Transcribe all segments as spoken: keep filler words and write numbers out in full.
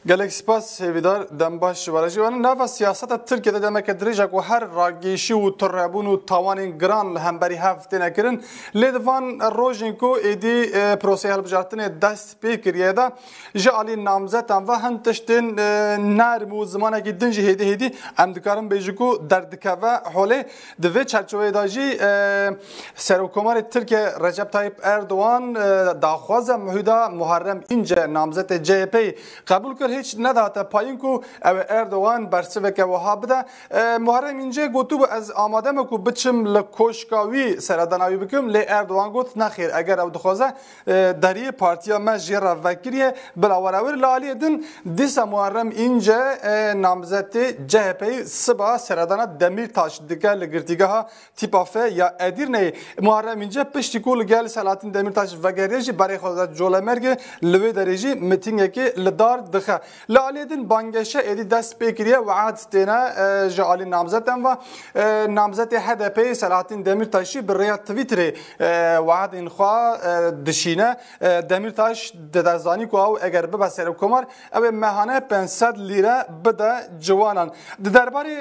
Gelek spas hêvîdar, dem baş ji we re jî. Nava siyaseta Tirkiye de demeke dirêj e ku her ragêşî û turebûn û tawanên giran li hemberî hev têne kirin. Lê di van rojên ku êdî, e, proseyê hilbijartinê dest pê kiriye de ji alî namzetan ve hin tiştên, e, nerm û zimanekî din jî hêdî hêdî em dikarin bêjin ku derdikeve holê. Di vê çerçeveyê de jî, e, Serokkomarê Tirkiye Recep Tayyip Erdogan, e, daxwaza Mehûda Muharrem Înce namzetê C H P'yê qebûl kir, hîç nedihate payîn ku ew ê Erdogan bersiveke wiha bide. E, Muharrem Înce gotibû, ez amade me ku biçim li koşka wî seredana wî bikim, lê Erdogan got, nexêr, eger ew dixwaze, e, deriyê partiya me jê re vekiriye, bila were wir. Li aliyê din dîsa Muharrem Înce, e, namzetê C H P'yê siba seredana Demîrtaş dike li girtîgeha Tîpa F ya Edîrneyê. Muharrem Înce piştî ku li gel Selahattin Demîrtaş vegeriye jî berê xwe dide Colemêrgê, li wê derê jî mitîngekê li dar dixe. Li aliyê din bangeşe êdî dest pê kiriye, wead têne, e, ji alî namzetan ve. E, namzetê H D P'yê Selahattin Demîrtaş jî bi rêya Twitterê, e, weadên xwe, e, dişîne. E, Demîrtaş dide zanîn ku ew eger bibe serokkomar, ew ê mehane pênc sed lîre bide ciwanan. Di derbarê,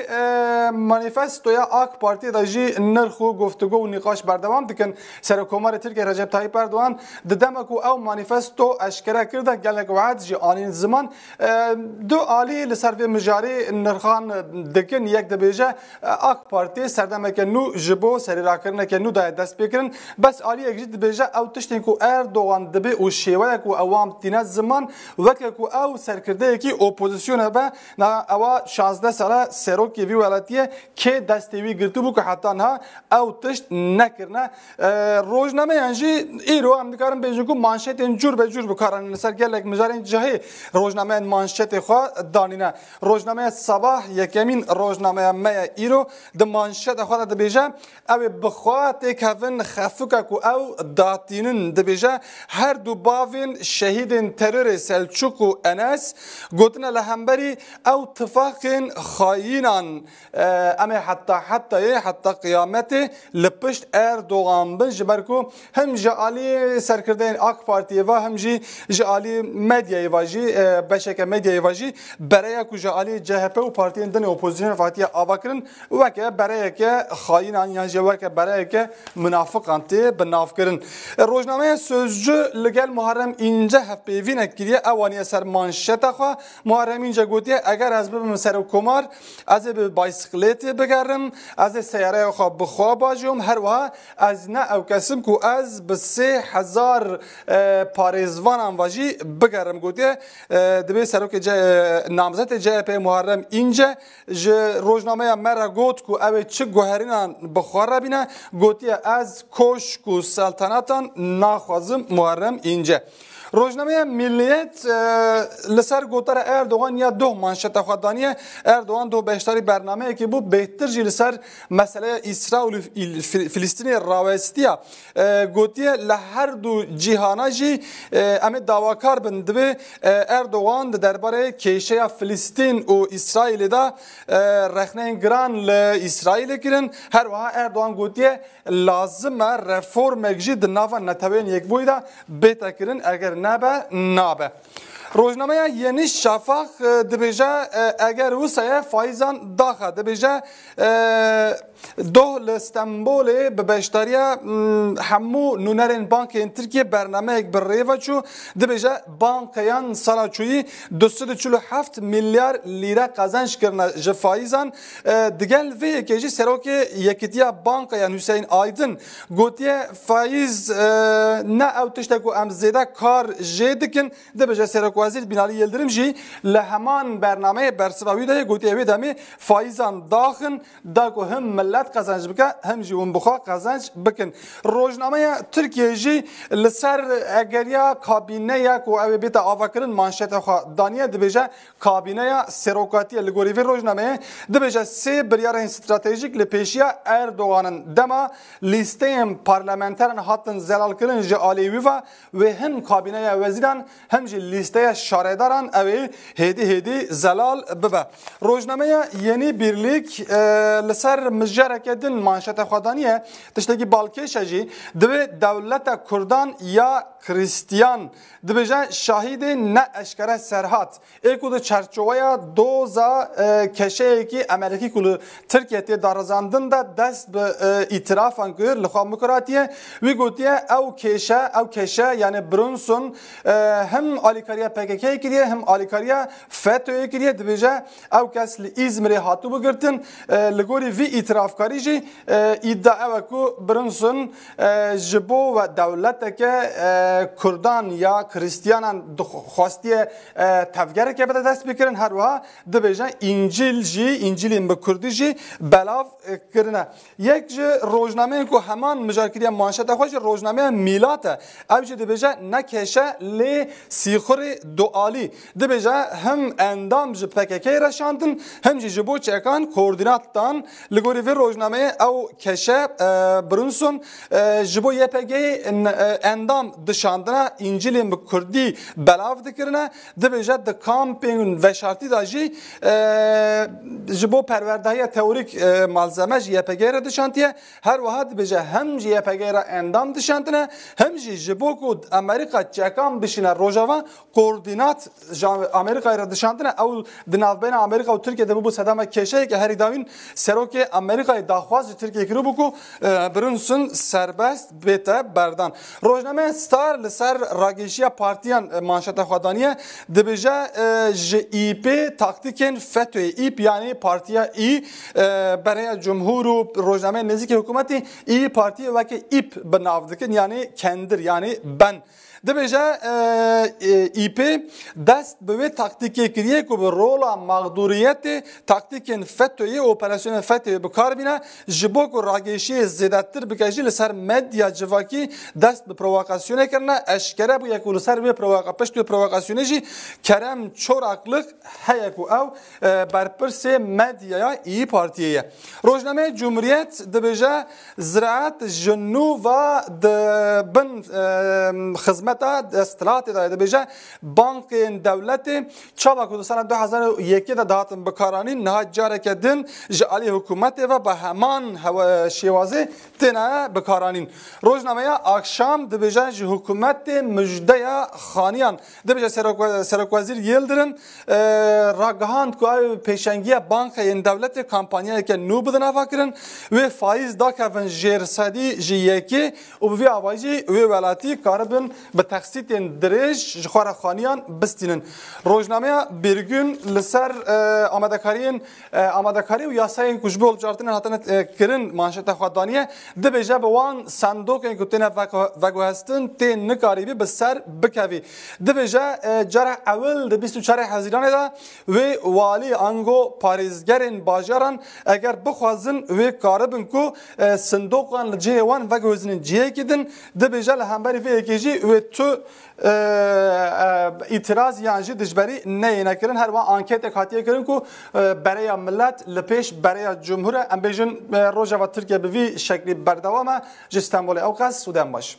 e, manîfestoya AK Partiyê de jî nirx û guftûgo û nîqaş berdewam dikin. Serokkomarê Tirkiye Recep Tayyip Erdogan di dema ku ew manîfesto eşkere kir de gelek wead jî anîn ziman. E, du alî li ser vê mijarê nirxan dikin. Yek dibêje, e, AK Partiyê serdemeke nû ji bo serîrakirineke nû daye destpêkirin. Bes aliyek jî dibêje ew tiştên ku Erdogan dibê û şêweya ku ewan tîne ziman, weke ku ew serkirdeyekî opozisyonê be, na ewa şazdeh sala serokê vî welatiyê, kê destê wî girtibû ku heta niha ew tişt nekirine. E, rojnameyan jî îro em dikarin bêjin ku manşetên cûr be cûr bi kar anîn. Li ser gelek mijarên cihê rojnameyan manşetê xwe danîne. Rojnameya Sabah, yekemîn rojnameya me ye îro, di manşeta xwe de dibêje, ew ê bi xwe têkevin xefika ku ew datînin. Dibêje, her du bavên şehîdên terorê Selçûk û Enes gotine li hemberî ew tifaqên xayînan, e, em ê heta hetayê, heta qiyametê li pişt Erdogan bin, ji ber ku him ji alî serkirdeyên AK Partiyê ve, him jî ji alî medyayê ve jî, e, beşeke medyayê ve jî bereya ku ji alî C H P û partiyên din ê opozisyonê ve hatiye avakirin, weke bereyeke xayînan yan jî weke bereyeke munafiqan tê bi nav kirin. E, rojnameya Sözcü li gel Muharrem Înce hevpeyvînek kiriye, ew aniye ser manşeta xwe. Muharrem Înce gotiye, eger ez bibim serokkomar, ez ê bi baysiklêtê bigerim, ez ê seyareya xwe bi xwe bajom, her wiha ez ne ew kes im ku ez bi sê hezar, e, parêzvanan ve jî bigerim. Gotiye, e, dibê serokê C-, e, namzetê C H P Muharrem Înce ji rojnameya me re got ku ew ê çi guherînan bi xwe re bîne. Gotiye, ez koşk û seltenatan naxwazim. Muharrem Înce. Rojnameya Milliyet, e, li ser gotara Erdogan ya doh manşeta xwe daniye. Erdogan doh beşdarî bernameyekê bû, bêhtir jî li ser meseleya Îsraîl û Fil-, Filistînê rawestiya. E, gotiye, li her du cîhana jî, e, em ê dawakar bin. Dibê, e, Erdogan di derbarê kêşeya Filistîn û Îsraîlê de, e, rexneyên giran li Îsraîlê kirin. Her wiha Erdogan gotiye, lazim e reformek jî di nava Neteweyên Yekbûyî de bête kirin, eger nebe, nabe. Rojnameya Yeni Şafak, e, dibêje, e, eger wisa ye faîzan daxe. Dibêje, e, doh li Stenbolê bi beşdariya, mm, hemû nûnerên bankên Tirkiye bernameyek bi rê ve çû. Dibêje, bankeyan sala çûyî du sed û çil û heft milyar lîre qezenc kirine ji faîzan. E, digel vê yekê jî serokê Yekîtiya Bankeyan Hüseyin Aydın gotiye, faîz, e, ne ew tişt e ku em zêde kar jê dikin. Dibêje Serokwezîr Binali Yildirim jî li heman bernameyê bersiva wî daye, gotiye wê demê faîzan daxin, da ku him milet qezenc bike, him jî hûn bi xwe qezenc bikin. Rojnameya Tirkiye jî li ser egeriya kabîneya ku ew ê bête avakirin manşeta xwe daniye, dibêje, kabîneya serokatiyê li gorî vê rojnameyê dibêje sê biryarên stratejîk li pêşiya Erdogan in. Dema lîsteyên parlamenteran hatin zelalkirin ji alî wî ve, wê him kabîneya wezîran him jî lîsteya şaredaran ew ê hêdî hêdî zelal bibe. Rojnameya Yeni Birlik, e, li ser mijareke din manşete xwe daniye, tiştekî balkêş e jî, divê dewleta Kurdan ya Kristiyan, dibêje şahîdê ne eşkere Serhat, ê ku di çerçoveya doza, e, keşeyekî Amerîkî ku li Tirkiye tê darizandin de dest bi, e, îtirafan kir, li xwe mikuratiye. Wî gotiye, ew kêşe, ew keşe, yani Brunson, e, hem alîkariya P K K'yê kiriye, hem alîkariya FETÖ'yê kiriye. Dibêje, ew kes li Îzmirê hatibû girtin. E, li gorî vî îtirafkarî jî, e, îdia ew e ku Brunson, e, ji bo we dewleteke, e, Kurdan ya Kristiyanan dixwastiye, e, tevgereke bide dest pêkirin. Her wiha dibêje Încîl jî, Încîlên bi Kurdî jî belav, e, kirine. Yek ji rojnameyên ku heman mijar kiriye manşeta xwe jî rojnameya Mîlat e. Ew jî dibêje ne keşe lê sîxurê dualî. Dibêje hem endam ji P K K'yê re şandin, hem jî ji bo çekan koordînat dan. Li gorî vê rojnameyê ew keşe, e, Brunson, e, ji bo Y P G'yê n-, e, endam dişandine, Încîlên bi Kurdî belav dikirine. Dibêje di kampên veşartî de jî, e, ji bo perwerdehiya teorîk, e, malzeme ji Y P G re dişantiye. Her wiha dibêje hem ji Y P G re endam dişantine, hem jî ji bo ku Amerîka çekan bişîne Rojava, koordînat ji Amerîkayê re dişantine. Ew di navbeyna Amerîka û Tirkiye de bûbû sedema kêşeyeke herî dawîn. Serokê Amerîkayê daxwaz ji Tirkiye kiribû ku, e, Brunson serbest bête berdan. Rojnameya Star li ser ragêşiya partiyan, e, manşeta xwe daniye, dibêje, e, ji îpê taktîkên FETÖ'yê, îp yani partiya î, e, bereya cumhur û rojnameyên nêzîkî hikûmetê î partiyê weke îp bi nav dikin, yani kendir, yani ben. Dibêje, e, e, îpê dest bi wê taktîkê kiriye ku bi rola mexdûriyetê taktîkên FETÖ'yê û operasyonên FETÖ'yê bi kar bîne, ji bo ku ragêşiyê zêdetir bike jî li ser medya civakî dest bi provokasyonê kirine. Eşkere bûye ku li ser wê provoka-, pişt wê provokasyonê jî Kerem Çoraklık heye ku ew, e, berpirsê medyaya İYİ Partiyê ye. Rojnameya Cumhuriyet dibêje, ziraet ji nû ve di bin, e, xizmeta desthilatê de ye. Dibêje, bankên dewletê çawa ku di sala du hezar û yekê de dihatin bikaranîn, niha careke din ji alî hikûmetê ve bi heman hewe-, şêwazê têne bikaranîn. Rojnameya Akşam dibêje, ji hikûmetê mijdeya xaniyan. Dibêje, Serok-, Serokwezîr Yildirim, e, ragihand ku ew pêşengiya bankeyên dewletê kampanyayeke nû bidin avakirin, wê faîz dakevin jêr sedî ji yekê û bi vî awayî jî wê welatî karibin bi teqsîtên dirêj ji xwe re xaniyan bistînin. Rojnameya Birgün li ser, e, amadekariyên, e, amadekarî û yasayên ku ji bo hilbijartinê hatine, e, kirin manşeta xwe daniye, dibêje, bi wan sendokên ku têne veko-, veguhestin tê nikarîbî bi ser bikevî. Dibêje, e, cara ewil di bîst û çarê Hezîranê de wê walî ango parêzgerên bajaran eger bixwazin wê karibin ku, e, sindoqan li cihê wan veguhezinin cihekî din. Dibêje li hemberî vê yekê jî wê tu, e, e, îtiraz yan jî dijberî neyêne kirin. Her wiha anketek hatiye kirin ku, e, bereya milet li pêş bereya cumhur e. Em bêjin, e, Rojava Tirkiye bi vî şeklî berdewam e. Ji Stenbolê ew qas û dem baş.